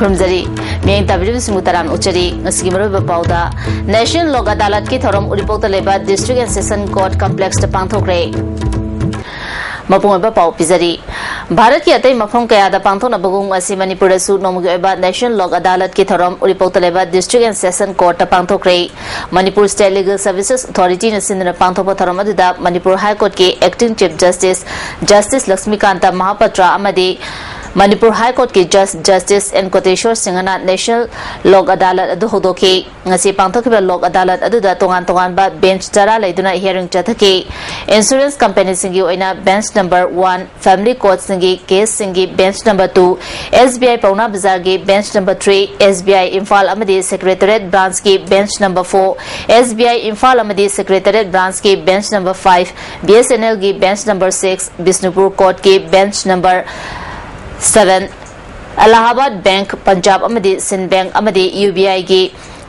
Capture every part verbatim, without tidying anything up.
ꯈꯨꯔꯨꯝꯖꯔꯤ꯫ ꯃꯤꯠꯌꯦꯡ ꯇꯥꯕꯤꯔꯤꯕꯁꯤꯡꯕꯨ ꯇꯔꯥꯝꯅ ꯑꯣꯛꯆꯔꯤ꯫ ꯉꯁꯤꯒꯤ ꯃꯔꯨꯑꯣꯏꯕ ꯄꯥꯎꯗ, National Lok Adalat ꯀꯤ ꯊꯧꯔꯝ ꯎꯔꯤꯄꯣꯛꯇ ꯂꯩꯕ District and Session Court Complex ꯇ ꯄꯥꯡꯊꯣꯛꯈ꯭ꯔꯦ꯫ ꯃꯄꯨꯡ ꯑꯣꯏꯕ ꯄꯥꯎ ꯄꯤꯖꯔꯤ꯫ ꯚꯥꯔꯠꯀꯤ ꯑꯇꯩ ꯃꯐꯝ ꯀꯌꯥꯗ ꯄꯥꯡꯊꯣꯛꯅꯕꯒꯨꯝ ꯉꯁꯤ ꯃꯅꯤꯄꯨꯔꯗꯁꯨ ꯅꯣꯡꯃꯒꯤ ꯑꯣꯏꯕ National Lok Adalat ꯀꯤ ꯊꯧꯔꯝ ꯎꯔꯤꯄꯣꯛꯇ ꯂꯩꯕ District and Session Court ꯇ ꯄꯥꯡꯊꯣꯛꯈ꯭ꯔꯦ꯫ Manipur State Legal Services Authority ꯅ ꯁꯤꯟꯗꯨꯅ ꯄꯥꯡꯊꯣꯛꯄ ꯊꯧꯔꯝ ꯑꯗꯨꯗ ꯃꯅꯤꯄꯨꯔ High Court ꯀꯤ Acting Chief Justice, Justice ꯂꯛꯁꯃꯤꯀꯥꯟꯇ ꯃꯍꯥꯄꯥꯇ꯭ꯔ ꯑꯃꯗꯤ ꯃꯅꯤꯄꯨꯔ High Court ꯀꯤ Judge, Justice ꯑꯦꯟ ꯀꯣꯇꯦꯁꯣꯔ ꯁꯤꯡꯍꯅ National Lok Adalat ꯑꯗꯨ ꯍꯧꯗꯣꯛꯈꯤ꯫ ꯉꯁꯤ ꯄꯥꯡꯊꯣꯛꯈꯤꯕ Lok Adalat ꯑꯗꯨꯗ ꯇꯣꯉꯥꯟ ꯇꯣꯉꯥꯟꯕ bench ꯇꯔꯥ ꯂꯩꯗꯨꯅ hearing ꯆꯠꯊꯈꯤ꯫ Insurance company ꯁꯤꯡꯒꯤ ꯑꯣꯏꯅ bench number one, family court ꯁꯤꯡꯒꯤ case ꯁꯤꯡꯒꯤ bench number two, S B I ꯄꯥꯎꯅꯥ ꯕꯖꯥꯔꯒꯤ bench number three, S B I Imphal ꯑꯃꯗꯤ Secretariat Branch ꯀꯤ bench number four, S B I Imphal ꯑꯃꯗꯤ Secretariat Branch ꯀꯤ bench number five, B S N L ꯒꯤ bench number six, Bishnupur Court ꯀꯤ bench number seven, Allahabad Bank, Punjab ꯑꯃꯗꯤ Sindh Bank ꯑꯃꯗꯤ U B I ꯒꯤ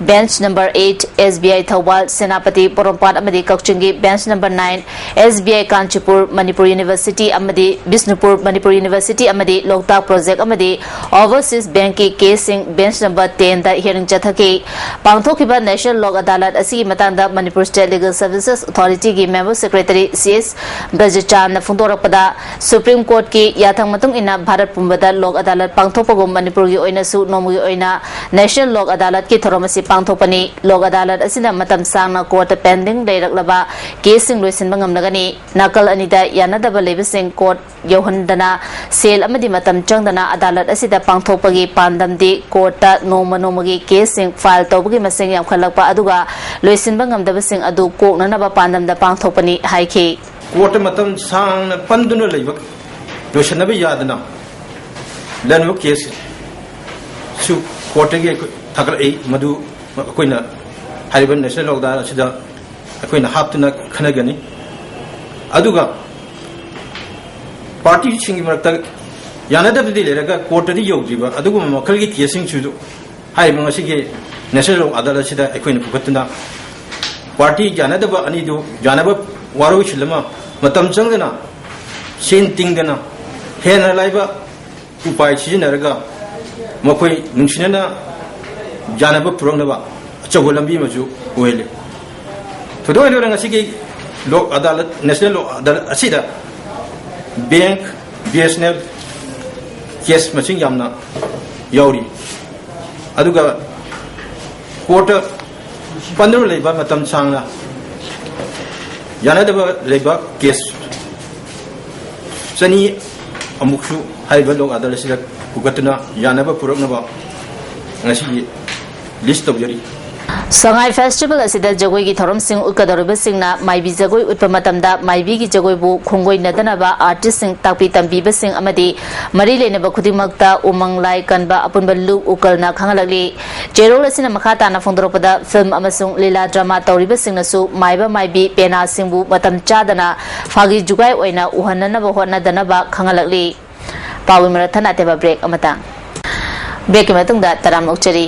bench number eight, S B I Thoubal, Senapati, ꯄꯣꯔꯣꯝꯄꯥꯠ ꯑꯃꯗꯤ ꯀꯛꯆꯤꯡꯒꯤ bench number nine, S B I Kanchipur, Manipur University ꯑꯃꯗꯤ Bishnupur, Manipur University ꯑꯃꯗꯤ ꯂꯣꯛꯇꯥꯛ Project ꯑꯃꯗꯤ Overseas Bank ꯀꯤ case ꯁꯤꯡ bench number ten ꯗ hearing ꯆꯠꯊꯈꯤ꯫ ꯄꯥꯡꯊꯣꯛꯈꯤꯕ National Lok Adalat ꯑꯁꯤꯒꯤ ꯃꯇꯥꯡꯗ Manipur State Legal Services Authority ꯒꯤ Member Secretary C S ꯕ꯭ꯔꯖꯆꯥꯟꯅ ꯐꯣꯡꯗꯣꯔꯛꯄꯗ, Supreme Court ꯀꯤ ꯌꯥꯊꯪ ꯃꯇꯨꯡ ꯏꯟꯅ ꯚꯥꯔꯠ ꯄꯨꯝꯕꯗ Lok Adalat ꯄꯥꯡꯊꯣꯛꯄꯒꯨꯝ ꯃꯅꯤꯄꯨꯔꯒꯤ ꯑꯣꯏꯅꯁꯨ ꯅꯣꯡꯃꯒꯤ ꯑꯣꯏꯅ National Lok Adalat ꯀꯤ ꯊꯧꯔꯝ ꯑꯁꯤ ꯄꯥꯡꯊꯣꯛꯄꯅꯤ꯫ Lok Adalat ꯑꯁꯤꯅ ꯃꯇꯝ ꯁꯥꯡꯅ court ꯇ pending ꯂꯩꯔꯛꯂꯕ case ꯁꯤꯡ ꯂꯣꯏꯁꯤꯟꯕ ꯉꯝꯂꯒꯅꯤ꯫ ꯅꯥꯀꯜ ꯑꯅꯤꯗ ꯌꯥꯅꯗꯕ ꯂꯩꯕꯁꯤꯡ court ꯌꯧꯍꯟꯗꯅ ꯁꯦꯜ ꯑꯃꯗꯤ ꯃꯇꯝ ꯆꯪꯗꯅ ꯑꯗꯥꯂꯠ ꯑꯁꯤꯗ ꯄꯥꯡꯊꯣꯛꯄꯒꯤ ꯄꯥꯟꯗꯝꯗꯤ court ꯇ ꯅꯣꯡꯃ ꯅꯣꯡꯃꯒꯤ case ꯁꯤꯡ file ꯇꯧꯕꯒꯤ ꯃꯁꯤꯡ ꯌꯥꯝꯈꯠꯂꯛꯄ ꯑꯗꯨꯒ ꯂꯣꯏꯁꯤꯟꯕ ꯉꯝꯗꯕꯁꯤꯡ ꯑꯗꯨ ꯀꯣꯛꯅꯅꯕ ꯄꯥꯟꯗꯝꯗ ꯄꯥꯡꯊꯣꯛꯄꯅꯤ ꯍꯥꯏꯈꯤ꯫ Court ꯇ ꯃꯇꯝ ꯁꯥꯡꯅ ꯄꯟꯗꯨꯅ ꯂꯩꯕ, ꯂꯣꯏꯁꯤꯟꯅꯕ ꯌꯥꯗꯅ ꯂꯩꯔꯝꯕ case ꯁꯨ court ꯇꯒꯤ ꯑꯩꯈꯣꯏ ꯊꯥꯒꯠꯂꯛꯏ꯫ ꯃꯗꯨ ꯑꯩꯈꯣꯏꯅ ꯍꯥꯏꯔꯤꯕ National Lok Adalat ꯑꯁꯤꯗ ꯑꯩꯈꯣꯏꯅ ꯍꯥꯞꯇꯨꯅ ꯈꯟꯅꯒꯅꯤ꯫ ꯑꯗꯨꯒ party ꯁꯤꯡꯒꯤ ꯃꯔꯛꯇ ꯌꯥꯅꯗꯕꯗꯤ ꯂꯩꯔꯒ court ꯇꯗꯤ ꯌꯧꯗ꯭ꯔꯤꯕ ꯑꯗꯨꯒꯨꯝꯕ ꯃꯈꯜꯒꯤ case ꯁꯤꯡꯁꯤꯁꯨ ꯍꯥꯏꯔꯤꯕ ꯉꯁꯤꯒꯤ National Lok Adalat ꯑꯁꯤꯗ ꯑꯩꯈꯣꯏꯅ ꯄꯨꯈꯠꯇꯨꯅ party ꯌꯥꯅꯗꯕ ꯑꯅꯤꯗꯨ ꯌꯥꯅꯕ ꯋꯥꯔꯣꯏꯁꯤꯜ ꯑꯃ ꯃꯇꯝ ꯆꯪꯗꯅ, ꯁꯦꯟ ꯇꯤꯡꯗꯅ, ꯍꯦꯟꯅ ꯂꯥꯏꯕ ꯎꯄꯥꯏ ꯁꯤꯖꯤꯟꯅꯔꯒ ꯃꯈꯣꯏ ꯅꯨꯡꯁꯤꯅꯅ ꯌꯥꯅꯕ ꯄꯨꯔꯛꯅꯕ ꯑꯆꯧꯕ ꯂꯝꯕꯤ ꯑꯃꯁꯨ ꯑꯣꯏꯍꯜꯂꯤ꯫ ꯊꯣꯏꯗꯣꯛ ꯍꯦꯟꯗꯣꯛꯅ ꯉꯁꯤꯒꯤ ꯂꯣꯛ ꯑꯗꯥꯂꯠ, ꯅꯦꯁꯅꯦꯜ ꯂꯣꯛ ꯑꯗꯥꯂꯠ ꯑꯁꯤꯗ bank, B S N L case ꯃꯁꯤꯡ ꯌꯥꯝꯅ ꯌꯥꯎꯔꯤ꯫ ꯑꯗꯨꯒ ꯀꯣꯔꯠꯇ ꯄꯟꯗꯨꯅ ꯂꯩꯕ ꯃꯇꯝ ꯁꯥꯡꯅ ꯌꯥꯅꯗꯕ ꯂꯩꯕ ꯀꯦꯁ ꯆꯅꯤ ꯑꯃꯨꯛꯁꯨ ꯍꯥꯏꯔꯤꯕ ꯂꯣꯛ ꯑꯗꯥꯂꯠ ꯑꯁꯤꯗ ꯄꯨꯈꯠꯇꯨꯅ ꯌꯥꯅꯕ ꯄꯨꯔꯛꯅꯕ ꯉꯁꯤꯒꯤ ꯂꯤꯁ ꯇꯧꯖꯔꯤ꯫ ꯁꯉꯥꯏ ꯐꯦꯁꯇꯤꯚꯦꯜ ꯑꯁꯤꯗ ꯖꯒꯣꯏꯒꯤ ꯊꯧꯔꯝꯁꯤꯡ ꯎꯠꯀꯗꯧꯔꯤꯕꯁꯤꯡꯅ ꯃꯥꯏꯕꯤ ꯖꯒꯣꯏ ꯎꯠꯄ ꯃꯇꯝꯗ ꯃꯥꯏꯕꯤꯒꯤ ꯖꯒꯣꯏꯕꯨ ꯈꯣꯡꯒꯣꯏꯅꯗꯅꯕ ꯑꯥꯔꯇꯤꯁꯁꯤꯡ, ꯇꯥꯛꯄꯤ ꯇꯝꯕꯤꯕꯁꯤꯡ ꯑꯃꯗꯤ ꯃꯔꯤ ꯂꯩꯅꯕ ꯈꯨꯗꯤꯡꯃꯛꯇ ꯎꯃꯪ ꯂꯥꯏ ꯀꯟꯕ ꯑꯄꯨꯟꯕ ꯂꯨꯞ ꯎꯀꯜꯅ ꯈꯪꯍꯜꯂꯛꯂꯤ꯫ ꯆꯦꯔꯣꯜ ꯑꯁꯤꯅ ꯃꯈꯥ ꯇꯥꯅ ꯐꯣꯡꯗꯣꯔꯛꯄꯗ ꯐꯤꯜꯝ ꯑꯃꯁꯨꯡ ꯂꯤꯂꯥ ꯗ꯭ꯔꯃꯥ ꯇꯧꯔꯤꯕꯁꯤꯡꯅꯁꯨ ꯃꯥꯏꯕ ꯃꯥꯏꯕꯤ ꯄꯦꯅꯥꯁꯤꯡꯕꯨ ꯃꯇꯝ ꯆꯥꯗꯅ ꯐꯥꯒꯤ ꯖꯨꯒꯥꯏ ꯑꯣꯏꯅ ꯎꯍꯟꯅꯅꯕ ꯍꯣꯠꯅꯗꯅꯕ ꯈꯪꯍꯜꯂꯛꯂꯤ꯫ ꯄꯥꯎꯒꯤ ꯃꯔꯛ ꯊꯅꯥ ꯇꯦꯕ ꯕ꯭ꯔꯦꯛ ꯑꯃꯇꯪ꯫ ꯕ꯭ꯔꯦꯛꯀꯤ ꯃꯇꯨꯡꯗ ꯇꯔꯥꯝꯅ ꯑꯣꯛꯆꯔꯤ꯫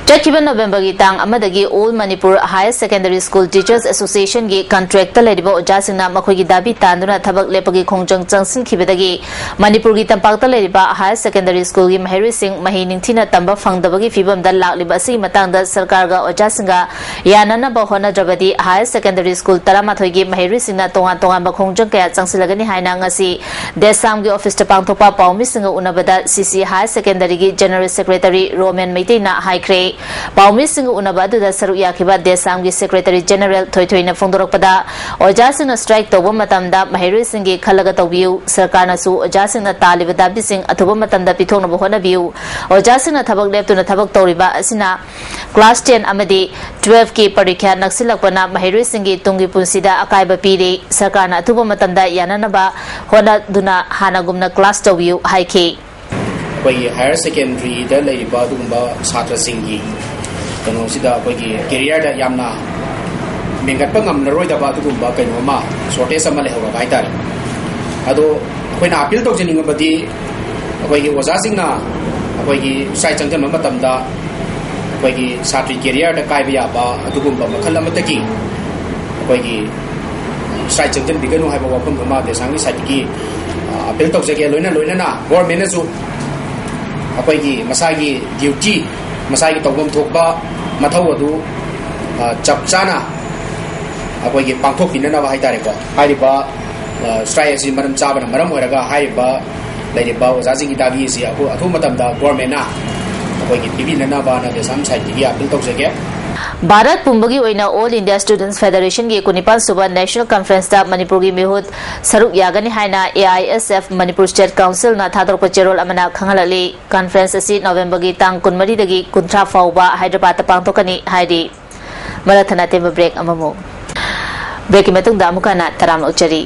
ꯆꯠꯈꯤꯕ ꯅꯣꯕꯦꯝꯕꯔꯒꯤ ꯇꯥꯡ ꯑꯃꯗꯒꯤ All Manipur Higher Secondary School Teachers Associationꯒꯤ ꯀꯟꯇ꯭ꯔꯦꯛꯇ ꯂꯩꯔꯤꯕ ꯑꯣꯖꯥꯁꯤꯡꯅ ꯃꯈꯣꯏꯒꯤ ꯗꯥꯕꯤ ꯇꯥꯟꯗꯨꯅ ꯊꯕꯛ ꯂꯦꯞꯄꯒꯤ ꯈꯣꯡꯖꯪ ꯆꯪꯁꯤꯟꯈꯤꯕꯗꯒꯤ ꯃꯅꯤꯄꯨꯔꯒꯤ ꯇꯝꯄꯥꯛꯇ ꯂꯩꯔꯤꯕ higher secondary schoolꯒꯤ ꯃꯍꯩꯔꯣꯏꯁꯤꯡ ꯃꯍꯩ ꯅꯤꯡꯊꯤꯅ ꯇꯝꯕ ꯐꯪꯗꯕꯒꯤ ꯐꯤꯕꯝꯗ ꯂꯥꯛꯂꯤꯕ ꯑꯁꯤꯒꯤ ꯃꯇꯥꯡꯗ ꯁꯔꯀꯥꯔꯒ ꯑꯣꯖꯥꯁꯤꯡꯒ ꯌꯥꯅꯅꯕ ꯍꯣꯠꯅꯗ꯭ꯔꯕꯗꯤ higher secondary school ꯇꯔꯥꯃꯥꯊꯣꯏꯒꯤ ꯃꯍꯩꯔꯣꯏꯁꯤꯡꯅ ꯇꯣꯉꯥꯟ ꯇꯣꯉꯥꯟꯕ ꯈꯣꯡꯖꯪ ꯀꯌꯥ ꯆꯪꯁꯤꯜꯂꯒꯅꯤ ꯍꯥꯏꯅ ꯉꯁꯤ ꯗꯦꯁꯥꯝꯒꯤ ꯑꯣꯐꯤꯁꯇ ꯄꯥꯡꯊꯣꯛꯄ ꯄꯥꯎꯃꯤꯁꯤꯡꯒ ꯎꯅꯕꯗ ꯁꯤ ꯁꯤ higher secondary ꯒꯤ general secretary ꯔꯣꯃꯦꯟ ꯃꯩꯇꯩꯅ ꯍꯥꯏꯈ꯭ꯔꯦ꯫ ꯄꯥꯎꯃꯤꯁꯤꯡꯒ ꯎꯅꯕ ꯑꯗꯨꯗ ꯁꯔꯨꯛ ꯌꯥꯈꯤꯕ ꯗꯦꯁꯥꯝꯒꯤ secretary general ꯊꯣꯏꯊꯣꯏꯅ ꯐꯣꯡꯗꯣꯔꯛꯄꯗ, ꯑꯣꯖꯥꯁꯤꯡꯅ strike ꯇꯧꯕ ꯃꯇꯝꯗ ꯃꯍꯩꯔꯣꯏꯁꯤꯡꯒꯤ ꯈꯜꯂꯒ ꯇꯧꯕꯤꯌꯨ, ꯁꯔꯀꯥꯔꯅꯁꯨ ꯑꯣꯖꯥꯁꯤꯡꯅ ꯇꯥꯜꯂꯤꯕ ꯗꯥꯕꯤꯁꯤꯡ ꯑꯊꯨꯕ ꯃꯇꯝꯗ ꯄꯤꯊꯣꯛꯅꯕ ꯍꯣꯠꯅꯕꯤꯌꯨ, ꯑꯣꯖꯥꯁꯤꯡꯅ ꯊꯕꯛ ꯂꯦꯞꯇꯨꯅ ꯊꯕꯛ ꯇꯧꯔꯤꯕ ꯑꯁꯤꯅ class ten ꯑꯃꯗꯤ twelveꯀꯤ ꯄꯔꯤꯈ꯭ꯌꯥ ꯅꯛꯁꯤꯜꯂꯛꯄꯅ ꯃꯍꯩꯔꯣꯏꯁꯤꯡꯒꯤ ꯇꯨꯡꯒꯤ ꯄꯨꯟꯁꯤꯗ ꯑꯀꯥꯏꯕ ꯄꯤꯔꯤ꯫ ꯁꯔꯀꯥꯔꯅ ꯑꯊꯨꯕ ꯃꯇꯝꯗ ꯌꯥꯅꯅꯕ ꯍꯣꯠꯅꯗꯨꯅ ꯍꯥꯟꯅꯒꯨꯝꯅ class ꯇꯧꯕꯤꯌꯨ ꯍꯥꯏꯈꯤ꯫ ꯑꯩꯈꯣꯏꯒꯤ higher secondary ꯗ ꯂꯩꯔꯤꯕ ꯑꯗꯨꯒꯨꯝꯕ ꯁꯥꯇ꯭ꯔꯁꯤꯡꯒꯤ ꯀꯩꯅꯣꯁꯤꯗ ꯑꯩꯈꯣꯏꯒꯤ career ꯗ ꯌꯥꯝꯅ ꯃꯦꯟꯒꯠꯄ ꯉꯝꯂꯔꯣꯏꯗꯕ ꯑꯗꯨꯒꯨꯝꯕ ꯀꯩꯅꯣ ꯑꯃ, shortage ꯑꯃ ꯂꯩꯍꯧꯔꯕ ꯍꯥꯏꯇꯥꯔꯦ꯫ ꯑꯗꯣ ꯑꯩꯈꯣꯏꯅ appeal ꯇꯧꯖꯅꯤꯡꯉꯕꯗꯤ, ꯑꯩꯈꯣꯏꯒꯤ ꯑꯣꯖꯥꯁꯤꯡꯅ ꯑꯩꯈꯣꯏꯒꯤ strike ꯆꯪꯁꯤꯟꯕ ꯃꯇꯝꯗ ꯑꯩꯈꯣꯏꯒꯤ ꯁꯥꯇ꯭ꯔꯤ career ꯗ ꯀꯥꯏꯕ ꯌꯥꯕ ꯑꯗꯨꯒꯨꯝꯕ ꯃꯈꯜ ꯑꯃꯠꯇꯒꯤ ꯑꯩꯈꯣꯏꯒꯤ strike ꯆꯪꯁꯤꯟꯕꯤꯒꯅꯨ ꯍꯥꯏꯕ ꯋꯥꯐꯝ ꯑꯃ ꯗꯦꯁꯥꯝꯒꯤ side ꯇꯒꯤ, ꯑ, appeal ꯇꯧꯖꯒꯦ꯫ ꯂꯣꯏꯅ ꯂꯣꯏꯅꯅ government ꯅꯁꯨ ꯑꯩꯈꯣꯏꯒꯤ ꯃꯁꯥꯒꯤ ꯗ꯭ꯌꯨꯇꯤ, ꯃꯁꯥꯒꯤ ꯇꯧꯐꯝ ꯊꯣꯛꯄ ꯃꯊꯧ ꯑꯗꯨ, ꯑ, ꯆꯞ ꯆꯥꯅ ꯑꯩꯈꯣꯏꯒꯤ ꯄꯥꯡꯊꯣꯛꯄꯤꯅꯅꯕ ꯍꯥꯏꯇꯥꯔꯦꯀꯣ, ꯍꯥꯏꯔꯤꯕ, ꯑ, ꯁ꯭ꯇ꯭ꯔꯥꯏꯛ ꯑꯁꯤ ꯃꯔꯝ ꯆꯥꯕꯅ ꯃꯔꯝ ꯑꯣꯏꯔꯒ ꯍꯥꯏꯔꯤꯕ ꯂꯩꯔꯤꯕ ꯑꯣꯖꯥꯁꯤꯡꯒꯤ ꯗꯥꯕꯤ ꯑꯁꯤ ꯑꯊꯨ-, ꯑꯊꯨꯕ ꯃꯇꯝꯗ ꯒꯣꯔꯃꯦꯟꯅ ꯑꯩꯈꯣꯏꯒꯤ ꯄꯤꯕꯤꯅꯅꯕꯅ ꯗꯦꯁꯥꯝ ꯁꯥꯏꯠꯇꯒꯤ ꯑꯥꯄꯤꯜ ꯇꯧꯖꯒꯦ꯫ ꯚꯥꯔꯠ ꯄꯨꯝꯕꯒꯤ ꯑꯣꯏꯅ All India Students Federationꯒꯤ ꯀꯨꯟꯅꯤꯄꯥꯟ ꯁꯨꯕ National Conferenceꯇ ꯃꯅꯤꯄꯨꯔꯒꯤ ꯃꯤꯍꯨꯠ ꯁꯔꯨꯛ ꯌꯥꯒꯅꯤ ꯍꯥꯏꯅ A I S F Manipur State Councilꯅ ꯊꯥꯗꯣꯔꯛꯄ ꯆꯦꯔꯣꯜ ꯑꯃꯅ ꯈꯪꯍꯜꯂꯛꯂꯤ꯫ Conference ꯑꯁꯤ Novemberꯒꯤ ꯇꯥꯡ ꯀꯨꯟꯃꯔꯤꯗꯒꯤ ꯀꯨꯟꯊ꯭ꯔꯥ ꯐꯥꯎꯕ ꯍꯥꯏꯗ꯭ꯔꯕꯥꯗꯇ ꯄꯥꯡꯊꯣꯛꯀꯅꯤ ꯍꯥꯏꯔꯤ꯫ ꯃꯔꯛ ꯊꯠꯅ ꯑꯇꯦꯟꯕ break ꯑꯃꯃꯨꯛ꯫ Breakꯀꯤ ꯃꯇꯨꯡꯗ ꯑꯃꯨꯛ ꯍꯟꯅ ꯇꯔꯥꯝꯅ ꯑꯣꯛꯆꯔꯤ꯫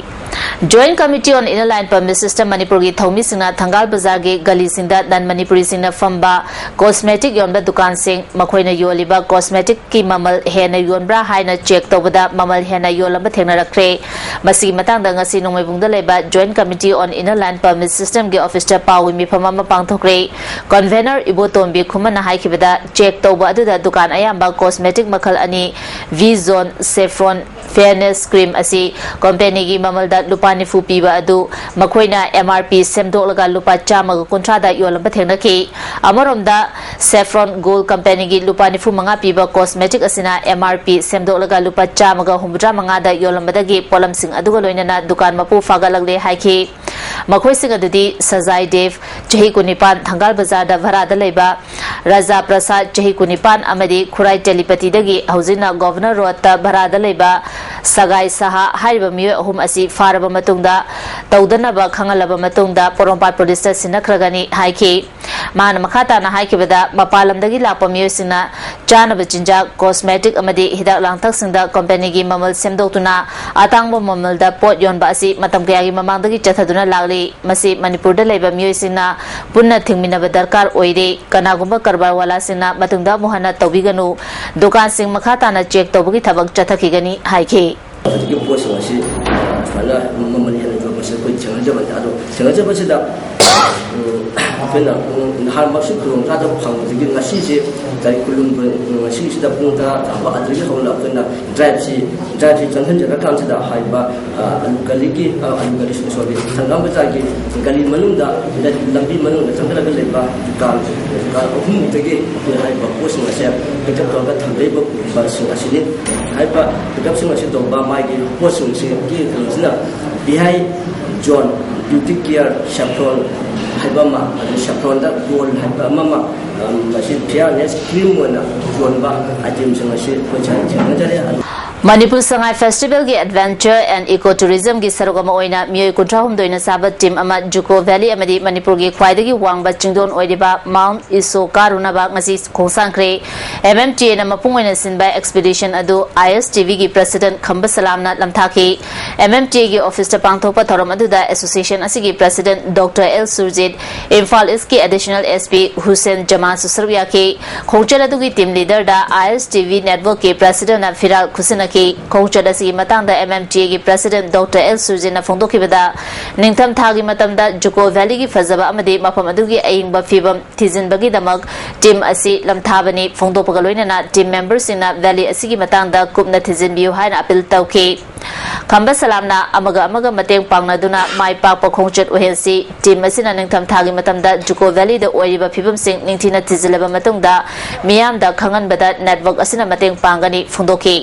Joint Committee on Inner Line Permit System ꯃꯅꯤꯄꯨꯔꯒꯤ ꯊꯧꯃꯤꯁꯤꯡꯅ ꯊꯪꯒꯥꯜ ꯕꯖꯥꯔꯒꯤ ꯒꯂꯤꯁꯤꯡꯗ ꯅꯟ ꯃꯅꯤꯄꯨꯔꯤꯁꯤꯡꯅ ꯐꯝꯕ cosmetic ꯌꯣꯟꯕ ꯗꯨꯀꯥꯟꯁꯤꯡ, ꯃꯈꯣꯏꯅ ꯌꯣꯜꯂꯤꯕ cosmeticꯀꯤ ꯃꯃꯜ ꯍꯦꯟꯅ ꯌꯣꯟꯕ꯭ꯔꯥ ꯍꯥꯏꯅ check ꯇꯧꯕꯗ ꯃꯃꯜ ꯍꯦꯟꯅ ꯌꯣꯜꯂꯝꯕ ꯊꯦꯡꯅꯔꯛꯈ꯭ꯔꯦ꯫ ꯃꯁꯤꯒꯤ ꯃꯇꯥꯡꯗ ꯉꯁꯤ ꯅꯣꯡꯃꯩꯕꯨꯡꯗ ꯂꯩꯕ Joint Committee on Inner Line Permit Systemꯒꯤ officeꯇ ꯄꯥꯎꯒꯤ ꯃꯤꯐꯝ ꯑꯃ ꯄꯥꯡꯊꯣꯛꯈ꯭ꯔꯦ꯫ Convener ꯏꯕꯣꯇꯣꯝꯕꯤ ꯈꯨꯃꯟꯅ ꯍꯥꯏꯈꯤꯕꯗ, check ꯇꯧꯕ ꯑꯗꯨꯗ ꯗꯨꯀꯥꯟ ꯑꯌꯥꯝꯕ cosmetic ꯃꯈꯜ ꯑꯅꯤ, V-Zone, Saffron, Fairness Cream ꯑꯁꯤ companyꯒꯤ ꯃꯃꯜꯗ ꯂꯨꯄꯥ ꯅꯤꯐꯨ ꯄꯤꯕ ꯑꯗꯨ ꯃꯈꯣꯏꯅ M R P ꯁꯦꯝꯗꯣꯛꯂꯒ ꯂꯨꯄꯥ ꯆꯥꯝꯃꯒ ꯀꯨꯟꯊ꯭ꯔꯥꯗ ꯌꯣꯜꯂꯝꯕ ꯊꯦꯡꯅꯈꯤ꯫ ꯑꯃꯔꯣꯝꯗ, Saffron Gold companyꯒꯤ ꯂꯨꯄꯥ ꯅꯤꯐꯨ ꯃꯉꯥ ꯄꯤꯕ cosmetic ꯑꯁꯤꯅ M R P ꯁꯦꯝꯗꯣꯛꯂꯒ ꯂꯨꯄꯥ ꯆꯥꯝꯃꯒ ꯍꯨꯝꯐꯨꯇꯔꯥ ꯃꯉꯥꯗ ꯌꯣꯜꯂꯝꯕꯗꯒꯤ ꯄꯣꯠꯂꯝꯁꯤꯡ ꯑꯗꯨꯒ ꯂꯣꯏꯅꯅ ꯗꯨꯀꯥꯟ ꯃꯄꯨ ꯐꯥꯒꯠꯂꯛꯂꯦ ꯍꯥꯏꯈꯤ꯫ ꯃꯈꯣꯏꯁꯤꯡ ꯑꯗꯨꯗꯤ ꯁꯖꯥꯏ ꯗꯦꯕ, ꯆꯍꯤ ꯀꯨꯟꯅꯤꯄꯥꯟ, ꯊꯪꯒꯥꯜ ꯕꯖꯥꯔꯗ ꯚꯔꯥꯗ ꯂꯩꯕ, ꯔꯥꯖꯥ ꯄ꯭ꯔꯁꯥꯗ, ꯆꯍꯤ ꯀꯨꯟꯅꯤꯄꯥꯟ, ꯑꯃꯗꯤ ꯈꯨꯔꯥꯏ ꯇꯦꯂꯤꯄꯇꯤꯗꯒꯤ ꯍꯧꯖꯤꯛꯅ ꯒꯣꯚꯔꯅꯔ ꯔꯣꯗꯇ ꯚꯔꯥꯗ ꯂꯩꯕ ꯁꯒꯥꯏ ꯁꯍꯥ ꯍꯥꯏꯔꯤꯕ ꯃꯤꯑꯣꯏ ꯑꯍꯨꯝ ꯑꯁꯤ ꯐꯥꯔꯕ ꯃꯇꯨꯡꯗ ꯇꯧꯗꯅꯕ ꯈꯪꯍꯜꯂꯕ ꯃꯇꯨꯡꯗ ꯄꯣꯔꯣꯝꯄꯥꯠ ꯄꯨꯂꯤꯁꯇ ꯁꯤꯟꯅꯈ꯭ꯔꯒꯅꯤ ꯍꯥꯏꯈꯤ꯫ ꯃꯍꯥꯛꯅ ꯃꯈꯥ ꯇꯥꯅ ꯍꯥꯏꯈꯤꯕꯗ, ꯃꯄꯥꯟ ꯂꯝꯗꯒꯤ ꯂꯥꯛꯄ ꯃꯤꯑꯣꯏꯁꯤꯡꯅ ꯆꯥꯅꯕ ꯆꯤꯟꯖꯥꯛ, cosmetic ꯑꯃꯗꯤ ꯍꯤꯗꯥꯛ ꯂꯥꯡꯊꯛꯁꯤꯡꯗ ꯀꯝꯄꯦꯅꯤꯒꯤ ꯃꯃꯜ ꯁꯦꯝꯗꯣꯛꯇꯨꯅ ꯑꯇꯥꯡꯕ ꯃꯃꯜꯗ ꯄꯣꯠ ꯌꯣꯟꯕ ꯑꯁꯤ ꯃꯇꯝ ꯀꯌꯥꯒꯤ ꯃꯃꯥꯡꯗꯒꯤ ꯆꯠꯊꯗꯨꯅ ꯂꯥꯛꯂꯤ꯫ ꯃꯁꯤ ꯃꯅꯤꯄꯨꯔꯗ ꯂꯩꯕ ꯃꯤꯑꯣꯏꯁꯤꯡꯅ ꯄꯨꯟꯅ ꯊꯤꯡꯃꯤꯟꯅꯕ ꯗꯔꯀꯥꯔ ꯑꯣꯏꯔꯦ꯫ ꯀꯅꯥꯒꯨꯝꯕ ꯀꯔꯕꯥꯔ ꯋꯥꯂꯥꯁꯤꯡꯅ ꯃꯇꯨꯡꯗ ꯑꯃꯨꯛ ꯍꯟꯅ ꯇꯧꯕꯤꯒꯅꯨ꯫ ꯗꯨꯀꯥꯟꯁꯤꯡ ꯃꯈꯥ ꯇꯥꯅ check ꯇꯧꯕꯒꯤ ꯊꯕꯛ ꯆꯠꯊꯈꯤꯒꯅꯤ ꯍꯥꯏꯈꯤ꯫ ꯍꯧꯖꯤꯛꯀꯤ ꯄꯣꯠꯁꯤꯡ ꯑꯁꯤ, ꯑ, ꯁꯨꯃꯥꯏꯅ ꯃꯃꯜ ꯍꯦꯟꯅ ꯌꯣꯟꯕꯁꯦ ꯑꯩꯈꯣꯏ ꯊꯦꯡꯅꯖꯕꯅꯤ꯫ ꯑꯗꯣ ꯊꯦꯡꯅꯖꯕꯁꯤꯗ ꯑꯩꯈꯣꯏꯅ ꯅꯍꯥꯟꯃꯛꯁꯨ ꯈꯨꯗꯣꯡꯆꯥꯗꯕ ꯐꯪꯕꯗꯒꯤ ꯉꯁꯤꯁꯦ ꯇꯥꯔꯤꯛ ꯀꯨꯟꯍꯨꯝꯗꯣꯏ, ꯉꯁꯤꯁꯤꯗ ꯄꯨꯡ ꯇꯔꯥ ꯇꯥꯕ ꯑꯗꯨꯗꯒꯤ ꯍꯧꯅ ꯑꯩꯈꯣꯏꯅ ꯗ꯭ꯔꯥꯏꯚꯁꯤ, ꯗ꯭ꯔꯥꯏꯚꯁꯤ ꯆꯪꯍꯟꯖꯔꯀꯥꯟꯁꯤꯗ ꯍꯥꯏꯔꯤꯕ, ꯑ, ꯑꯂꯨ ꯒꯂꯤꯒꯤ, ꯑ, ꯑꯂꯨ ꯒꯂꯤ, ꯁꯣꯔꯤ, ꯍꯪꯒꯥꯝ ꯕꯖꯥꯔꯒꯤ ꯒꯂꯤ ꯃꯅꯨꯡꯗ, ꯂꯝꯕꯤ ꯃꯅꯨꯡꯗ ꯆꯪꯁꯤꯜꯂꯒ ꯂꯩꯕ ꯗꯨꯀꯥꯟ, ꯗꯨꯀꯥꯟ ꯑꯍꯨꯝꯃꯨꯛꯇꯒꯤ ꯑꯩꯈꯣꯏ ꯍꯥꯏꯔꯤꯕ ꯄꯣꯠꯁꯤꯡ ꯑꯁꯦ ꯄꯤꯛꯑꯞ ꯇꯧꯔꯒ ꯊꯝꯖꯔꯤꯕꯁꯤꯡ ꯑꯁꯤꯅꯤ꯫ ꯍꯥꯏꯔꯤꯕ ꯄꯤꯛꯑꯞꯁꯤꯡ ꯑꯁꯤ ꯇꯧꯕ ꯃꯥꯒꯤ ꯄꯣꯠꯁꯤꯡꯁꯤꯒꯤ ꯀꯩꯅꯣꯁꯤꯅ ꯕꯤꯍꯥꯏ ꯖꯣꯟ, ꯕ꯭ꯌꯨꯇꯤ ꯀꯤꯌꯔ, ꯁꯦꯐ꯭ꯔꯣꯟ ꯍꯥꯏꯕ ꯑꯃ, ꯑꯗꯨ ꯁꯦꯐ꯭ꯔꯣꯟꯗ ꯒꯣꯜ ꯍꯥꯏꯕ ꯑꯃ ꯑꯃ, ꯑꯝ, ꯃꯁꯤ ꯐꯤꯌꯔꯅꯦꯁ ꯀ꯭ꯔꯤꯝ ꯑꯣꯏꯅ ꯌꯣꯟꯕ ꯑꯥꯏꯇꯦꯝꯁꯤꯡ ꯑꯁꯤ ꯑꯩꯈꯣꯏ ꯊꯦꯡꯅꯖꯔꯦ꯫ ꯑꯗꯨ ꯃꯅꯤꯄꯨꯔ ꯁꯉꯥꯏ ꯐꯦꯁꯇꯤꯚꯦꯜꯒꯤ ꯑꯦꯗꯚꯦꯟꯆꯔ ꯑꯦꯟ ꯏꯀꯣ ꯇꯨꯔꯤꯖꯝꯒꯤ ꯁꯔꯨꯛ ꯑꯃ ꯑꯣꯏꯅ ꯃꯤꯑꯣꯏ ꯀꯨꯟꯊ꯭ꯔꯥ ꯍꯨꯝꯗꯣꯏꯅ ꯆꯥꯕ ꯇꯤꯝ ꯑꯃ ꯖꯨꯀꯣ ꯚꯦꯂꯤ ꯑꯃꯗꯤ ꯃꯅꯤꯄꯨꯔꯒꯤ ꯈ꯭ꯋꯥꯏꯗꯒꯤ ꯋꯥꯡꯕ ꯆꯤꯡꯗꯣꯟ ꯑꯣꯏꯔꯤꯕ ꯃꯥꯎꯟ ꯏꯁꯣ ꯀꯥꯔꯨꯅꯕ ꯉꯁꯤ ꯈꯣꯡꯁꯥꯟꯈ꯭ꯔꯦ꯫ ꯑꯦꯝ ꯑꯦꯝ ꯇꯤ ꯑꯦꯅ ꯃꯄꯨꯡ ꯑꯣꯏꯅ ꯁꯤꯟꯕ ꯑꯦꯛꯁꯄꯤꯗꯤꯁꯟ ꯑꯗꯨ ꯑꯥꯏ ꯑꯦꯁ ꯇꯤ ꯚꯤꯒꯤ ꯄ꯭ꯔꯁꯤꯗꯦꯟꯠ ꯈꯝꯕ ꯁꯂꯥꯝꯅ ꯂꯝꯊꯥꯈꯤ꯫ ꯑꯦꯝ ꯑꯦꯝ ꯇꯤ ꯑꯦꯒꯤ ꯑꯣꯐꯤꯁꯇ ꯄꯥꯡꯊꯣꯛꯄ ꯊꯧꯔꯝ ꯑꯗꯨꯗ ꯑꯦꯁꯣꯁꯤꯌꯦꯁꯟ ꯑꯁꯤꯒꯤ president doctor L Surjit, Imphal ꯏꯁꯀꯤ ꯑꯦꯗꯤꯁꯅꯦꯜ ꯑꯦꯁ ꯄꯤ ꯍꯨꯁꯦꯟ ꯖꯃꯥꯟꯁꯨ ꯁꯔꯨꯛ ꯌꯥꯈꯤ꯫ ꯈꯣꯡꯆꯠ ꯑꯗꯨꯒꯤ ꯇꯤꯝ ꯂꯤꯗꯔꯗ ꯑꯥꯏ ꯑꯦꯁ ꯇꯤ ꯚꯤ ꯅꯦꯠꯋꯔꯛꯀꯤ ꯄ꯭ꯔꯁꯤꯗꯦꯟꯠꯅ ꯐꯤꯔꯥꯜ ꯈꯨꯠꯁꯤꯟꯅꯈꯤ꯫ ꯈꯣꯡꯆꯠ ꯑꯁꯤꯒꯤ ꯃꯇꯥꯡꯗ ꯑꯦꯝ ꯑꯦꯝ ꯇꯤ ꯑꯦꯒꯤ ꯄ꯭ꯔꯁꯤꯗꯦꯟꯠ ꯗꯣꯛꯇꯔ ꯑꯦꯜ ꯁꯨꯔꯖꯤꯠꯅ ꯐꯣꯡꯗꯣꯛꯈꯤꯕꯗ, ꯅꯤꯡꯊꯝ ꯊꯥꯒꯤ ꯃꯇꯝꯗ ꯖꯨꯀꯣ ꯚꯦꯂꯤꯒꯤ ꯐꯖꯕ ꯑꯃꯗꯤ ꯃꯐꯝ ꯑꯗꯨꯒꯤ ꯑꯏꯪꯕ ꯐꯤꯕꯝ ꯊꯤꯖꯤꯟꯕꯒꯤꯗꯃꯛ ꯇꯤꯝ ꯑꯁꯤ ꯂꯝꯊꯥꯕꯅꯤ꯫ ꯐꯣꯡꯗꯣꯛꯄꯒ ꯂꯣꯏꯅꯅ ꯇꯤꯝ ꯃꯦꯝꯕꯔꯁꯤꯡꯅ ꯚꯦꯂꯤ ꯑꯁꯤꯒꯤ ꯃꯇꯥꯡꯗ ꯀꯨꯞꯅ ꯊꯤꯖꯤꯟꯕꯤꯌꯨ ꯍꯥꯏꯅ ꯑꯄꯤꯜ ꯇꯧꯈꯤ꯫ ꯈꯝꯕ ꯁꯂꯥꯝꯅ ꯑꯃꯒ ꯑꯃꯒ ꯃꯇꯦꯡ ꯄꯥꯡꯅꯗꯨꯅ ꯃꯥꯏ ꯄꯥꯛꯄ ꯈꯣꯡꯆꯠ ꯑꯣꯏꯍꯟꯁꯤ꯫ ꯇꯤꯝ ꯑꯁꯤꯅ ꯅꯤꯡꯊꯝ ꯊꯥꯒꯤ ꯃꯇꯝꯗ ꯖꯨꯀꯣ ꯚꯦꯂꯤꯗ ꯑꯣꯏꯔꯤꯕ ꯐꯤꯕꯝꯁꯤꯡ ꯅꯤꯡꯊꯤꯅ ꯊꯤꯖꯤꯜꯂꯕ ꯃꯇꯨꯡꯗ ꯃꯤꯌꯥꯝꯗ ꯈꯪꯍꯟꯕꯗ ꯅꯦꯠꯋꯔꯛ ꯑꯁꯤꯅ ꯃꯇꯦꯡ ꯄꯥꯡꯒꯅꯤ ꯐꯣꯡꯗꯣꯛꯈꯤ꯫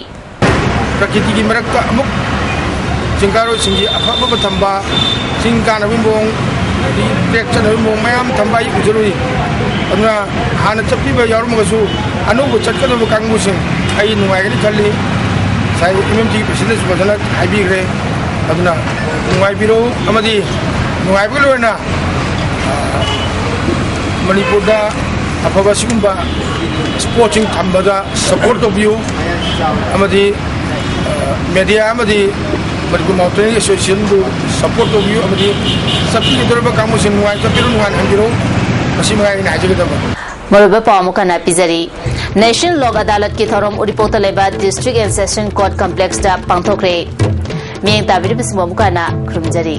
ꯄ꯭ꯔꯀꯤꯇꯤꯒꯤ ꯃꯔꯛꯇ ꯑꯃꯨꯛ ꯆꯤꯡꯀꯥꯔꯣꯏꯁꯤꯡꯒꯤ ꯑꯐ ꯑꯐꯕ ꯊꯝꯕ, ꯆꯤꯡ ꯀꯥꯅꯕꯒꯤ ꯃꯑꯣꯡ, ꯑꯗꯒꯤ ꯇ꯭ꯔꯦꯛ ꯆꯠꯅꯕꯒꯤ ꯃꯑꯣꯡ ꯃꯌꯥꯝ ꯊꯝꯕ ꯑꯩ ꯎꯖꯔꯨꯏ꯫ ꯑꯗꯨꯅ ꯍꯥꯟꯅ ꯆꯠꯄꯤꯕ ꯌꯥꯎꯔꯝꯃꯒꯁꯨ ꯑꯅꯧꯕ ꯆꯠꯀꯗꯕ ꯀꯥꯡꯕꯨꯁꯤꯡ ꯑꯩ ꯅꯨꯡꯉꯥꯏꯒꯅꯤ ꯈꯜꯂꯤ꯫ ꯉꯁꯥꯏ ꯑꯦꯝ ꯑꯦꯝ ꯇꯤꯒꯤ ꯄ꯭ꯔꯁꯤꯗꯦꯟꯠꯅꯁꯨ ꯐꯖꯅ ꯍꯥꯏꯕꯤꯈ꯭ꯔꯦ꯫ ꯑꯗꯨꯅ ꯅꯨꯡꯉꯥꯏꯕꯤꯔꯣ ꯑꯃꯗꯤ ꯅꯨꯡꯉꯥꯏꯕꯒ ꯂꯣꯏꯅꯅ ꯃꯅꯤꯄꯨꯔꯗ ꯑꯐꯕ ꯁꯤꯒꯨꯝꯕ ꯁ꯭ꯄꯣꯔꯠꯁꯤꯡ ꯊꯝꯕꯗ ꯁꯄꯣꯔꯠ ꯇꯧꯕꯤꯌꯨ ꯑꯃꯗꯤ, ꯑ, ꯃꯦꯗꯤꯌꯥ ꯑꯃꯗꯤ ꯃꯅꯤꯄꯨꯔ ꯃꯥꯎꯟꯇꯦꯅꯤꯌꯔ ꯑꯦꯁꯣꯁꯤꯌꯦꯁꯟꯕꯨ ꯁꯄꯣꯔꯠ ꯇꯧꯕꯤꯌꯨ ꯑꯃꯗꯤ ꯆꯠꯄꯤꯒꯗꯧꯔꯤꯕ ꯀꯥꯡꯕꯨꯁꯤꯡ ꯅꯨꯡꯉꯥꯏ ꯆꯠꯄꯤꯔꯣ, ꯅꯨꯡꯉꯥꯏꯅ ꯍꯟꯕꯤꯔꯣ꯫ ꯃꯁꯤ ꯃꯉꯥꯏ ꯑꯩꯅ ꯍꯥꯏꯖꯒꯗꯕ꯫ ꯃꯔꯨꯑꯣꯏꯕ ꯄꯥꯎ ꯑꯃꯨꯛ ꯍꯟꯅ ꯄꯤꯖꯔꯤ꯫ ꯅꯦꯁꯅꯦꯜ ꯂꯣꯛ ꯑꯗꯥꯂꯠꯀꯤ ꯊꯧꯔꯝ ꯎꯔꯤꯄꯣꯛꯇ ꯂꯩꯕ ꯗꯤꯁꯇ꯭ꯔꯤꯛ ꯑꯦꯟ ꯁꯦꯁꯟ ꯀꯣꯔꯠ ꯀꯝꯄ꯭ꯂꯦꯛꯁꯇ ꯄꯥꯡꯊꯣꯛꯈ꯭ꯔꯦ꯫ ꯃꯤꯠꯌꯦꯡ ꯇꯥꯕꯤꯔꯤꯕꯁꯤꯡꯕꯨ ꯑꯃꯨꯛ ꯍꯟꯅ ꯈꯨꯔꯨꯝꯖꯔꯤ꯫